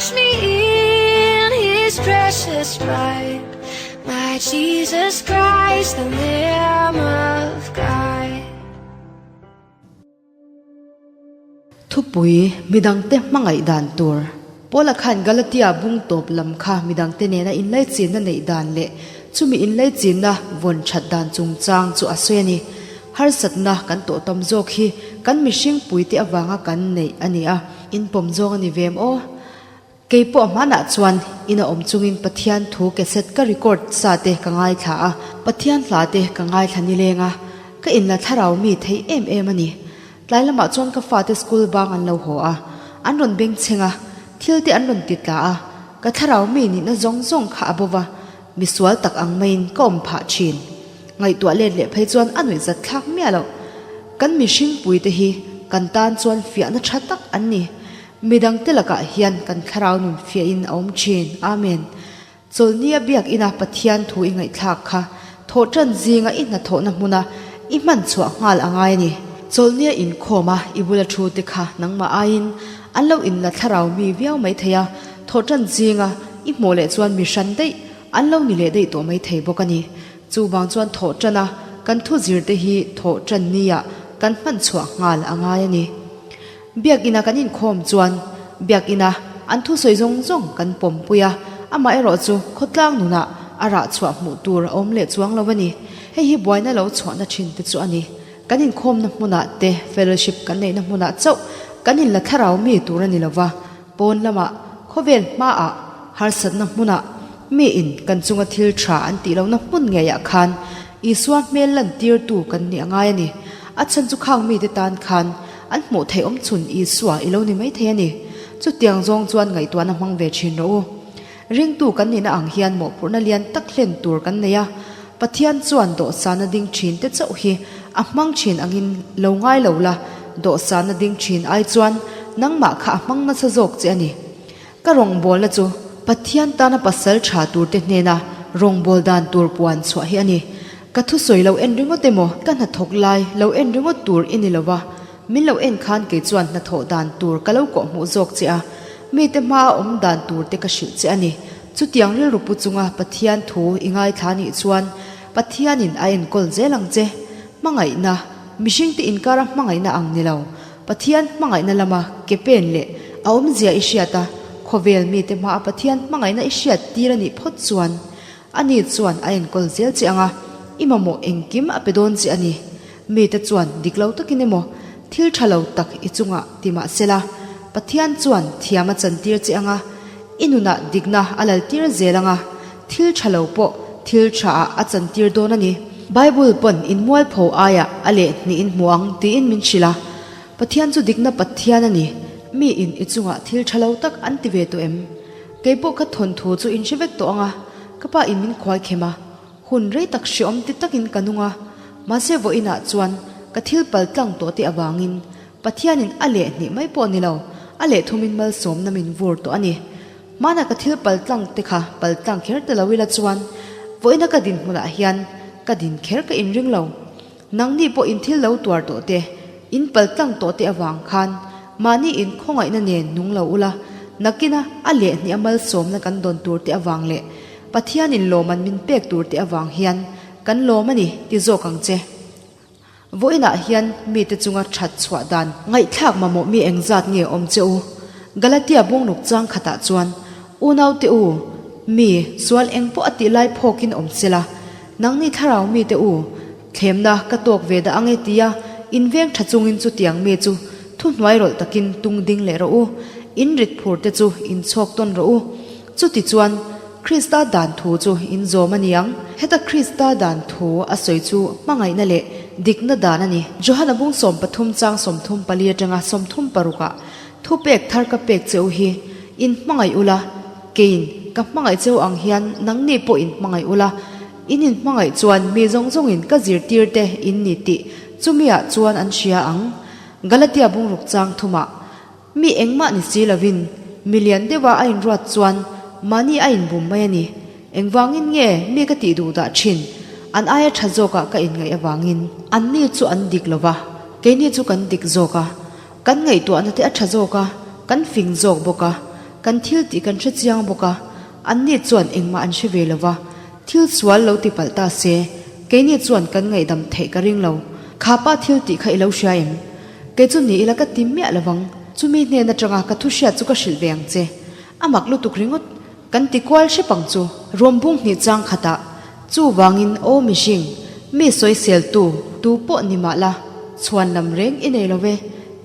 Wash me in his precious blood. My Jesus Christ, the Lamb of God. Thupui, Midangte hmangaih dan tur. Paula khan Galatia bung tawp lam kha midangte nena inlaichinna neih dan leh chumi inlaichinna vawn that dan chungchang chu a sawi a ni. Harsatna kan tawh tam zawk hi kan mihring puite avanga kan neih a ni a, inpawm zawng a ni ve em aw? Kei pawh hmanah chuan ina awm chungin Pathian thu cassette ka record sa te ka ngaithla a, Pathian hla te ka ngaithla nileng a, ka inla thlarau mi thei em em a ni. Tlai lamah chuan ka fate school bang an lo haw a, an rawn beng chheng a, thil te an rawn ti tla a, ka thlarau mi nihna zawng zawng kha a bo va, misual tak ang maiin ka awm phah thin. Ngaihtuah let leh phei chuan a nuih zat thlak miah loh. Kan mihring puite hi kan tan chuan fiahna tha tak an ni. Midangte lakah hian kan thlarau nun fiahin a awm thin. Amen. Chawlhnia biakina Pathian thu i ngaihthlak kha thawhṭan zinga i hnathawhna hmuna i hman chhuah nghal a ngai a ni. Chawlhnia inkhawma i bula thu te kha nangmah aiin an lo inla thlarau mi viau mai thei a, thawhṭan zinga i hmuh leh chuan mi hran daih an lo ni leh daih tawh mai thei bawk a ni. Chuvang chuan thawhṭana kan thu zirte hi thawhṭan nia kan hman chhuah nghal a ngai a ni. Biakina kan inkhawm chuan Biakina an thusawi zawng zawng kan pawmpui a, amaherawh chu khawtlang nunah a rah chhuah hmuh tur a awm leh chuang lo a ni. Hei hi buaina lo chhuahna thin te chu a ni. Kan inkhawmna hmunah te fellowship kan neihna hmunah chauh kan inla thlarau mi tur a ni lo va, pawn lamah khawvel hmaah harsatna hmunah miin kan chunga thil tha an tih lohna hmun ngeiah khan Isua hmel lantirtu kan nih a ngai a ni. A chhan chu khang mite tan khan An hmuh theih awm chhun Isua i lo ni maithei a ni. Chutiang zawng chuan ngaihtuahna hmang ve thin rawh u. Ringtu kan nihna ang hian mawhphurhna lian tak hlen tur kan nei a. Pathian chuan dawhsana ding thin te chauh hi a hmang thin angin lo ngai lo la, dawhsana ding thin ai chuan nangmah kha a hmang nasa zawk che a ni. Ka rawngbawlna chu Pathian tana pasal tha turte hnena rawngbâwl dan tur puan chhuah hi a ni. Ka thusawi lo en ringawt emaw, ka hnathawk lai lo en ringawt tur i ni lo va, min lo en khan kei chuan hnathawh dan tur ka lo kawhhmuh zawk che a, mite hmaa awm dan tur te ka hrilh che a ni. Chutiang rilru pu chunga Pathian thu i ngaithla nih chuan Pathianin a enkawl zel ang che. Hmangaihna, mihringte inkara hmangaihna ang ni lo. Pathian hmangaihna lama ke pen leh a awmzia i hriat a, khawvel mite hmaa Pathian hmangaihna i hriat tir a nih phawt chuan ani chuan a enkawl zel che ang a, i mamawh engkim a pe dawn che a ni. Mite chuan dik lo takin emaw thil tha lo tak i chungah ti mah sela, Pathian chuan thiam a chantir che ang a, i nunah dikna a laltir zel ang a, Thil tha lo pawh thil tha ah a chantir dawn a ni. Bible pawn in mualpho aiah a leh hnih in hmu ang tiin min hrilh a. Pathian chu dikna Pathian a ni. Mi in i chungah thil tha lo tak an ti ve tawh em? Kei pawh ka thawnthu chu in hre vek tawh ang a, ka pa in min khuai khem a, hun rei tak hreawm ti takin ka nung a, mahse vawiinah chuan ka thil pal tlang tawh te avangin Pathianin a leh hnih mai pawh ni lo, a leh thumin malsawmna min vur tawh a ni. Hmana ka thil paltlang te kha paltlang kher ta lo ila chuan vawiina ka dinhmunah hian ka din kher ka inring lo. Nangni pawh in thil lo tuar tawh te, in paltlang tawh te avang khan mahni in khawngaihna nen nung lo ula, nakina a lehhnih a malsawmna kan dawn tur te avang leh Pathianin lawman min pek tur te avang hian kan lawm a ni ti zawk ang che. Vawiinah hian mite chunga that chhuah dan ngaihthlak mamawh mi engzat nge awm che u? Galatia bungruk chang khatah chuan, Unaute u, mi, sual eng pawh a tih lai phawkin awm se la, nangni thlarau mite u, thlemna ka tawk ve dah ange tia inveng tha chungin chutiang mi chu thuhnuai rawlh takin tung ding leh rawh u, in rit phur te chu in chhawk tawn rawh u. Chuti chuan, Krista dan thu chu in zawm a ni ang. Heta Krista dan thu a sawi chu hmangaihna leh dikna dan a ni. Johana bung 13 chang 34 atanga 36 ah, Thupek thar ka pek che u hi, in hmangaih ula, keiin ka hmangaih che u ang hian nangni pawh in hmangaih ula, in in hmangaih chuan mi zawng zawngin ka zirtir te in ni tih chumiah chuan an hria ang. Galatia bung ruk chang thumah. Mi engmah ni si lovin mi lian deuha a inruat chuan mahni a inbum mai a ni. Engvangin nge mi ka tih duh dah thin? An aia tha zawkah ka inngaih avangin. Anni chu an dik lo va, keini chu kan dik zawk a. Kan ngaihtuahna te a tha zawk a, kan fing zawk bawk a. Kan thil tih kan hre chiang bawk a, anni chuan engmah an hre ve lo va, thil sual lo ti palh ta se, keini chuan kan ngaihdam theih ka ring lo. Kha pa thil tih kha i lo hria em? Kei chu ni ila ka ti miah lo vang, chumi hnen atanga ka thu hriat chu ka hrilh ve ang che. A mak lutuk ringawt, kan ti kual hrep ang chu. Rawm bung hnih chang khatah, chuvangin aw mihring, mi sawiseltu tu pawh ni mah la, chhuan lam reng i nei lo ve,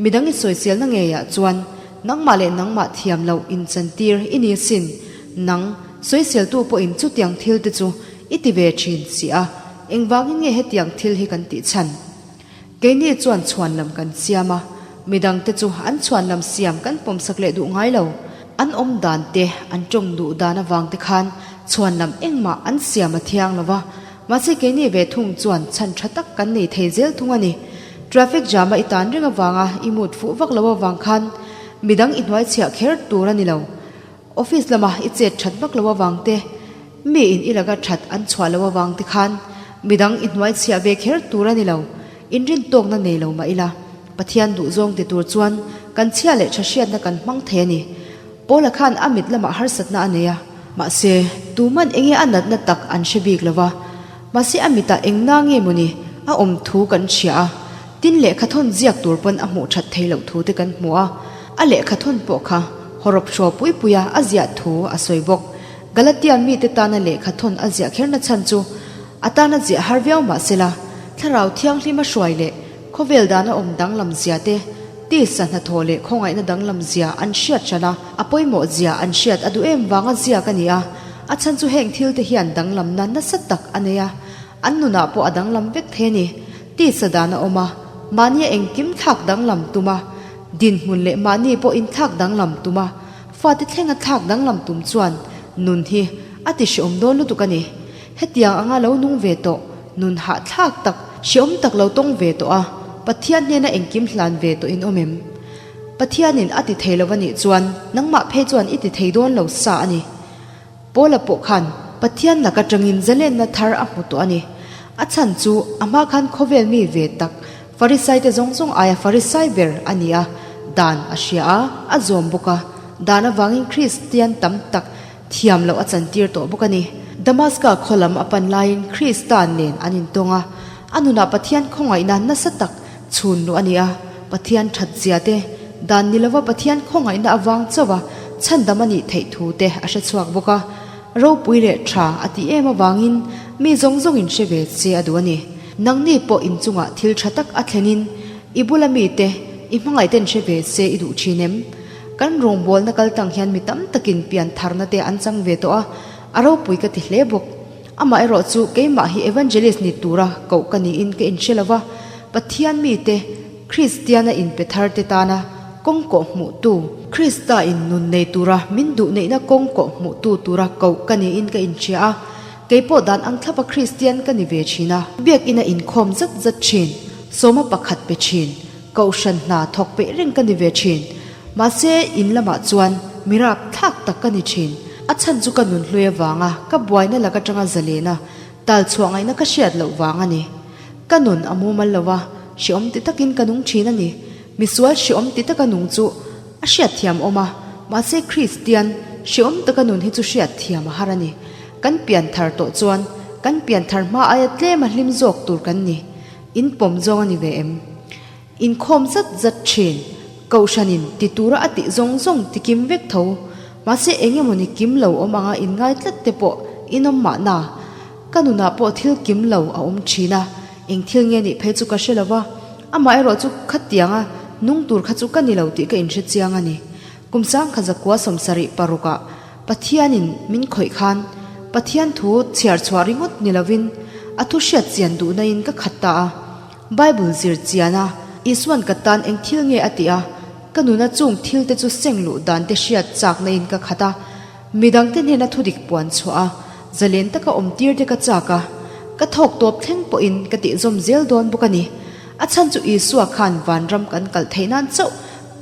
midang i sawiselna ngeiah chuan Nangmah leh nangmah thiam loh inchantir i ni asin. Nang, sawiseltu pawhin chutiang thil te chu i ti ve thin si a, engvangin nge hetiang thil hi kan tih chhan? Keini chuan chhuanlam kan siam a, midangte chu an chhuanlam siam kan pawmsak leh duh ngai lo. An awm dan te, an tawng duh dan avang te khan chhuanlam engmah an siam a thiang lo va, mahse keini ve thung chuan chhan tha tak kan nei thei zel thung a ni. Traffic jam a i tan reng avanga i mut fuh vak lo avang khan midang i hnuai chhiah kher tur a ni lo. Office lama i chet that vak lo avang te, mi in i laka that an chhuah lo avang te khan midang i hnuai chhiah ve kher tur a ni lo. Inrintawkna nei lo mah ila, Pathian duhzawng ti tur chuan kan chhia leh tha hriatna kan hmang thei a ni. Paula khan a mit lamah harsatna a nei a, mahse tuman enge a natna tak an hre bik lo va. Mahse a mitah eng na nge mawni a awm thu kan hria a, tin lehkha thawn ziak tur pawn a hmuh that thei loh thu te kan hmu a, a lehkha thawn pawh kha hawrawp hraw pui puia a ziah thu a sawi bawk. Galatia mite tana lehkha thawn a ziah kherna chhan chu a tana ziah har viau mahsela Thlarau Thianghlim a hruai leh khawvel dana awm danglam zia te, tisa hnathawh leh khawngaihna danglam zia an hriat hran a, a pawimawh zia an hriat a duh em vanga ziak a ni a. A chhan chu heng thil te hian danglamna nasa tak a nei a, an nunah pawh a danglam vek thei a ni. Tisa dan a awm a, mahnia engkim thlak danglam tum a, dinhmun leh mahni pawh inthlak danglam tum a, fate thlenga thlak danglam tum chuan nun hi a ti hreawm dawn lutuk a ni. Hetiang anga lo nung ve tawh, nun hahthlak tak, hreawm tak lo tawng ve tawh a, Pathian hnena engkim hlan ve tawh in awm em? Pathianin a ti thei lo a nih chuan nangmah phei chuan i ti thei dawn lo sa a ni. Paula pawh khan Pathian lak atangin zalenna thar a hmu tawh a ni. A chhan chu a hma khan khawvel mi ve tak Farisaite zawng zawng aia Farisai ber a ni a, dan a hria a, a zawm bawk a. Dan avangin Kristian tam tak thiam loh a chantir tawh bawk a ni. Damaska khaw lam a pan laiin Krista nen an intawng a, a nunah Pathian khawngaihna nasa tak chhun luh a ni a, Pathian that zia te, dan ni lova Pathian khawngaihna avang chauh a chhandam a nih theih thu te a hre chhuak bawk a, ropui leh tha a tih em avangin mi zawng zawngin hre ve che a duh a ni. Nangni pawh inchungah thil tha tak a thlenin i bula mite i hmangaihten hre ve se i duh thin em? Kan rawngbawlna kal tang hian mi tam takin pian tharna te an chang ve tawh a, a ropui ka ti hle bawk. Amaherawh chu keimah hi evangelist ni tura koh ka niin ka inhre lo va, Pathian mite, Kristiana inpe thar te tana kawng kawh hmuhtu, Krista in nun nei tura min duh neihna kawng kawh hmuhtu tura koh ka niin ka inhria a, keipawh dan ang thlapa Kristian ka ni ve thin a, biakina inkhawm zat zat thin, sawma pakhat pe thin, kohhran hna thawk peih reng ka ni ve thin. Mahse, in lamah chuan mi rapthlak tak ka ni thin. A chhan chu ka nun hlui avanga ka buaina lak atanga zalena tal chhuah ngaihna ka hriat loh vang a ni. Ka nun a mumal lo a, hreawm ti takin ka nung thin a ni. Misual hreawm ti taka nung chu a hriatthiam awm a, mahse Kristian hreawm taka nun hi chu hriatthiam a har a ni. Kan pian thar tawh chuan kan pian thar hma aia tlem a hlim zawk tur kan ni. In pawm zawng a ni ve em? Inkhawm zat zat thin, Kohhranin ti tura a tih zawng zawng ti kim vek tho. Mahse eng emawni kim lo awm anga inngai tlat te pawh in awm mahna. Ka nunah pawh thil kim lo a awm thin a, eng thil nge nih phei chu ka hre lo va, amaherawh chu khatianga nung tur kha chu ka ni lo tih ka inhre chiang a ni. Kum sangkha zakua 76 ah Pathianin min khawih khan Pathian thu chhiar chhuah ringawt ni lovin a thu hriat chian duhna in ka khat ta a. Bible zir chian a, Isuan ka tan eng thil nge a tih a, ka nuna chung thil te chu seng luh dan te hriat chakna in ka khat a, midang te hnena thudik puan chhuah a, zalen taka awm tir te ka chak a, ka thawk tawp thleng pawhin ka tih zawm zel dawn bawk a ni. A chhan chu Isua khan vanram kan kalh theih nan chauh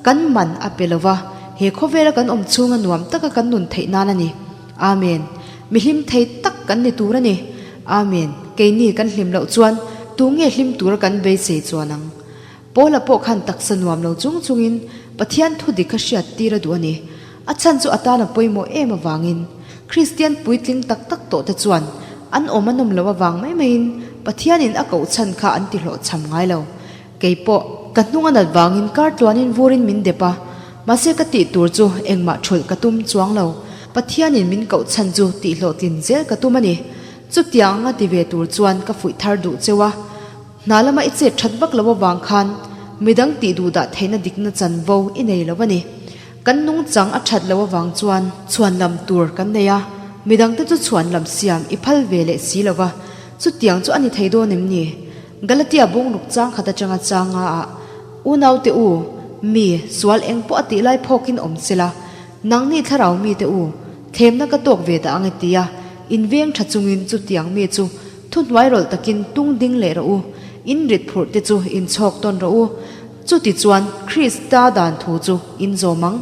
kan man a pe lo va, he khawvela kan awm chhunga nuam taka kan nun theih nan a ni. Amen. Mi hlim thei tak kan ni tur a ni. Amen. Keini kan hlim loh chuan tu nge hlim tura kan beisei chuan ang? Paula pawh khan taksa nuam lo chung chungin Pathian thu dik kha hriat tir a duh a ni. A chhan chu a tan a pawimawh em avangin Kristian puitling tak tak tawh te chuan an awm a nawm loh avang mai maiin Pathianin a koh chhan kha an tihlawhchham ngai lo. Kei pawh ka hnung a nat vangin kar tluanin vurin min dep a, mahse ka tih tur chu engmah thulh ka tum chuang lo. Pathianin min koh chhan chu tihhlawhtlin zel ka tum a ni. Chutiang anga ti ve tur chuan ka fuih thar duh cheu a. Hna lama i chet that vak lo avang khan midang tih duh dah theihna dikna chanvo i nei lo a ni. Kan nungchang a that lo avang chuan chhuanlam tur kan nei a, midangte chu chhuanlam siam i phal ve leh si lo va, chutiang chu a ni thei dawn em ni? Galatia bungruk chang khat atanga changa ah, Unaute u, mi, sual eng pawh a tih lai phawkin awm se la, nangni thlarau mite u, thlemna ka tawk ve dah ang e tia inveng tha chungin chutiang mi chu Thuhnuai rawlh takin tung ding leh rawh u, in rit phurh te chu in chhawk tawn rawh u. Chuti chuan Krista dan thu chu in zawm ang.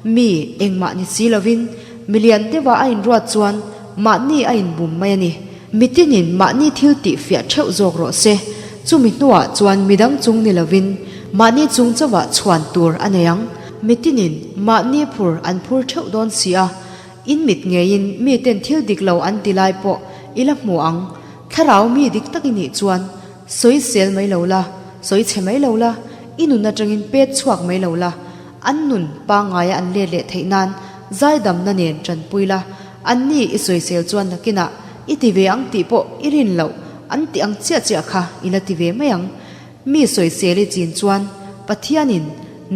Mi engmah ni si lovin mi lian deuha a inruat chuan mahni a inbum mai a ni. Mitinin mahni thil tih fiah theuh zawk rawh se. Chumi hnuah chuan midang chung ni lovin mahni chung chauhah chhuan tur a nei ang. Mitinin mahni phur an phur theuh dawn si a. In mit ngeiin miten thil dik lo an ti lai pawh i la hmu ang. Thlarau mi dik tak i nih chuan sawi sel mai lo la, sawi chhe mai lo la, i nun atangin pet chhuak mai lo la, an nun pangngaia an let leh theih nan zaidamna nen tanpui la, anni i sawisel chuan nakinah i ti ve ang tih pawh i rin loh an ti ang chiah chiah kha i la ti ve mai ang. Mi sawisel i chin chuan Pathianin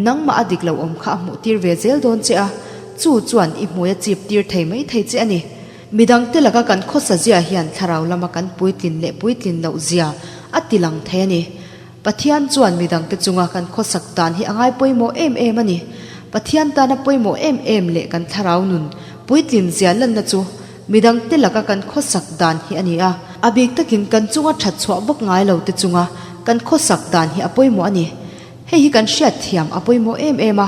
nangmah a dik lo awm kha a hmuh tir ve zel dawn che a, chu chuan i hmui a chip tir thei mai thei che a ni. Midangte laka kan khawsa zia hian thlarau lama kan puitlin leh puitlin loh zia a ti lang thei a ni. Pathian chuan midangte chunga kan khawsak dan hi a ngai pawimawh em em a ni. Pathian tana pawimawh em em leh kan thlarau nun puitlin zia lanna chu Midangte laka kan khawsak dan hi a ni a, a bik takin kan chunga that chhuah vak ngai lo te chunga kan khawsak dan hi a pawimawh a ni. Hei hi kan hriat thiam a pawimawh em em a,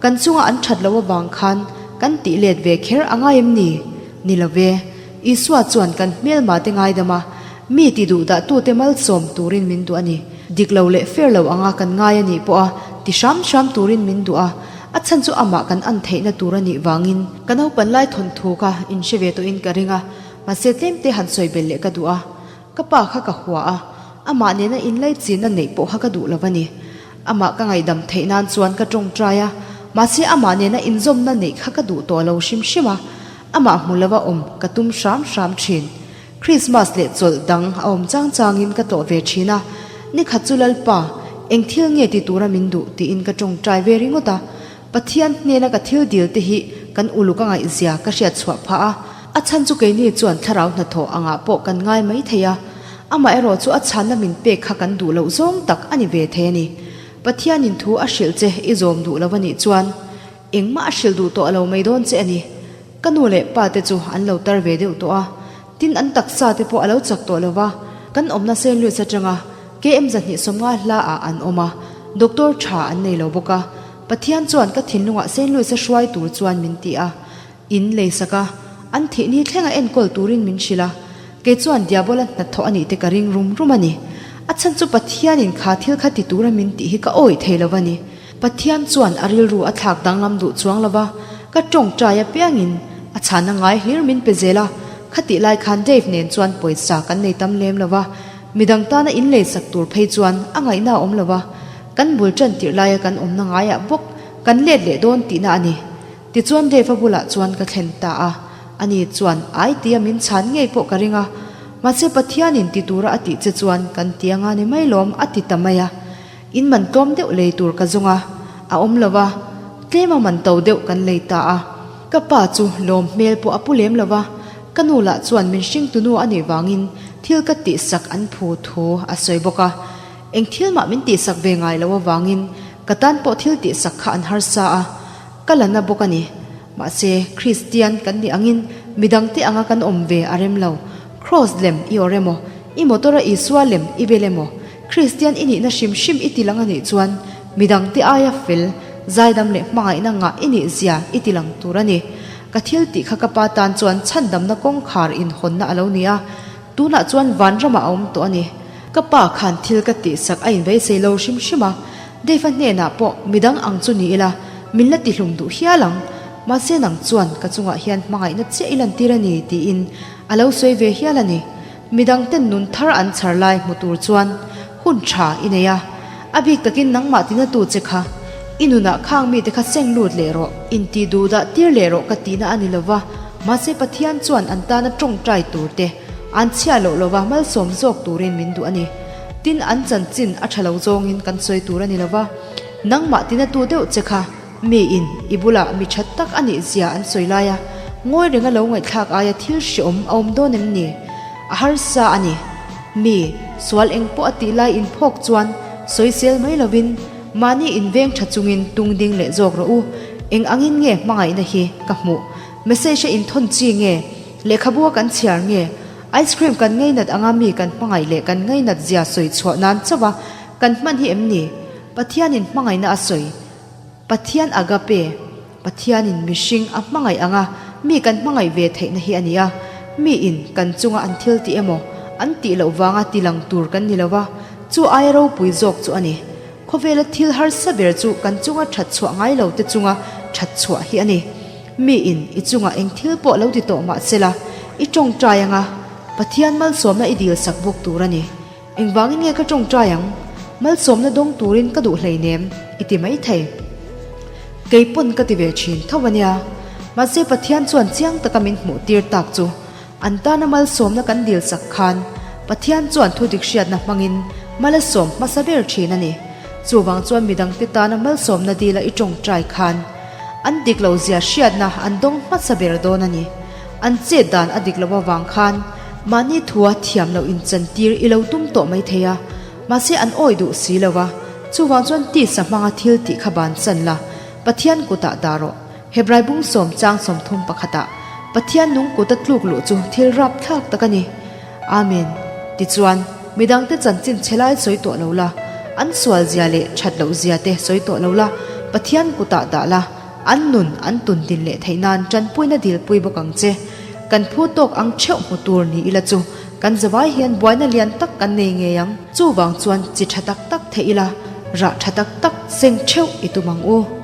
kan chunga an that loh avang khan kan tih let ve kher a ngai em ni? Ni lo ve. Isua chuan kan hmelma te ngaidam a, mi ti duh dah tute malsawm turin min duh a ni. Dik lo leh fair lo anga kan ngai a nih pawh a ti hram hram turin min duh a, A chhan chu amah kan an theihna tur a nih vangin. Ka naupan lai thawnthu kha in hre ve tawhin ka ring a, mahse tlemte han sawi belh leh ka duh a. Ka pa kha ka hua a, amah nena inlaichinna neih pawh kha ka duh lo a ni. Amah ka ngaihdam theih nan chuan ka tawngtai a, mahse amah nena inzawmna neih kha ka duh tawh lo hrim hrim a, amah hmu lova awm ka tum hram hram thin. Krismas leh chawlh dang a awm chang changin ka tlawh ve thin a, nikhat chu Lalpa, eng thil nge ti tura min duh tiin ka tawngtai ve ringawt a. Pathian hnena ka thil dil te hi kan uluk a ngaihzia ka hriat chhuah phah a, a chhan chu keini chuan thlarau hnathawh angah pawh kan ngai mai thei a, amaherawh chu a chhanna min pek kha kan duh loh zawng tak a ni ve thei a ni. Pathianin thu a hrilh che i zawm duh lo a nih chuan engmah a hrilh duh tawh lo mai dawn che a ni. Ka nu leh pa te chu an lo tar ve deuh tawh a, tin an taksa te pawh a lo chak tawh lo va, kan awmna Saint Louis atanga KM 250 hla ah an awm a, doctor tha an nei lo bawk a, Pathian chuan ka thinlungah Saint Louis a hruai tur chuan min ti a, in lei sak a, an thih ni thlenga enkawl turin min hrilh a, kei chuan Diabola hnathawh a nih te ka ring rum rum a ni. A chhan chu Pathianin kha thil kha ti tura min tih hi ka awih thei lo a ni. Pathian chuan a rilru a thlak danglam duh chuang lo va, ka tawngtai apiangin a chhana ngai hlir min pe zel a, khatih lai khan Dave nen chuan pawisa kan nei tam lem lo va, midang tana in leisak tur phei chuan a ngaihna a awm lo va, kan bul tan tirh laia kan awmna ngaiah bawk kan let leh dawn tihna a ni. Tichuan Dave-a bulah chuan ka thlen ta a, ani chuan ai tia min chhan ngei pawh ka ring a, mahse Pathianin ti tura a tih che chuan kan ti anga ni mai lawm a ti ta mai a. In man tlawm deuh lei tur ka zawng a, a awm lo va, tlem a man to deuh kan lei ta a. Ka pa chu lawm hmel pawh a pu lem lo va, ka nu lah chuan min hringtunu a nih vangin thil ka tihsak an phu thu a sawi bawk a. Eng thil mah min tihsak ve ngai lo avangin ka tan pawh thil tihsak kha an harsa a, ka la na bawk a ni. Mahse, Kristian kan nih angin midangte anga kan awm ve a rem lo. Kraws lem i awrh emaw, i motor a Isua lem i bel emaw, Kristian i nihna hrim hrim i tilang a nih chuan midangte aia fel, zaidam leh hmangaihna ngah i nih zia i tilang tur a ni. Ka thil tih kha ka pa tan chuan chhandamna kawngkhar inhawnna a lo ni a, tunah chuan vanramah a awm tawh a ni. Ka pa khan thil ka tihsak a inveisei lo hrim hrim a, Dave-a hnenah pawh midang ang chu ni ila min la tihlum duh hial ang. Mahse nang chuan ka chungah hian hmangaihna chiah i lantir a ni tiin a lo sawi ve hial a ni. Midangten nun thar an chhar lai hmu tur chuan hun tha i nei a, a bik takin nangmah tinatu che kha i nunah khang mite kha seng lut leh rawh, intih duh dah tir leh rawh ka tihna a ni lova, mahse Pathian chuan an tana tawngtai tur te an chhiah loh lova malsawm zawk turin min duh a ni. Tin, an chanchin a tha lo zawngin kan sawi tur a ni lova, nangmah tinatu deuh che kha Miin i bulah mi that tak a nih zia an sawi lai a, ngawi renga lo ngaihthlak aia thil hreawm a awm dawn em ni? A harsa a ni. Mi, sual eng pawh a tih lai inphawk chuan sawisel mai lovin mahni inveng tha chungin tung ding leh zawk rawh u. Eng angin nge hmangaihna hi ka hmuh? Message a inthawn chi nge? Lehkhabu a kan chhiar nge? Ice cream kan ngainat anga mi kan hmangaih leh kan ngainat zia sawi chhuah nan chauh a kan hman hi em ni? Pathianin hmangaihna a sawi. Pathian agape, Pathianin mihring a hmangaih anga mi kan hmangaih ve theihna hi a ni a, miin kan chunga an thil tih emaw an tih loh vanga ti lang tur kan ni lo va, chu aia ropui zawk chu a ni. Khawvela thil harsa ber chu kan chunga that chhuah ngai lo te chunga that chhuah hi a ni. Miin i chunga eng thil pawh lo ti tawh mah sela, i tawngtai anga Pathian malsawmna i dil sak bawk tur a ni. Engvangin nge ka tawngtai ang? Malsawmna dawng turin ka duh hleinem, i ti maithei. Kei pawn ka ti ve thin tho a nia. Mahse Pathian chuan chiang taka min hmuh tir tak chu an tana malsawmna kan dil sak khan Pathian chuan thu dik hriatna hmangin mal a sawm hmasa ber thin a ni. Chuvang chuan midangte tana malsawmna dila i tawngtai khan an dik lo zia hriatna an dawng hmasa ber dawn a ni. An chet dan a dik loh avang khan mahni thua thiam loh inchantir i lo tum tawh mai thei a, mahse an awi duh si lo a, chuvang chuan tisa hmanga thil tih kha bansan la, Pathian kutah dah rawh. Hebrai bung sawm chang 30 pakhatah, Pathian nung kuta tluk luh chu thil rapthlak tak a ni. Amen. Tichuan, midangte chanchin chhe lai sawi tawh lo la, an sual zia leh that loh zia te sawi tawh lo la, Pathian kutah dah la, An nun an tun din leh theih nan tanpuina dilpui bawk ang che. Kan phu tawk ang theuh hmu tur ni ila chu kan zavai hian buaina lian tak kan nei ngei ang. Chuvang chuan chi tha tak tak theih ila, rah tha tak tak seng theuh i tum ang u.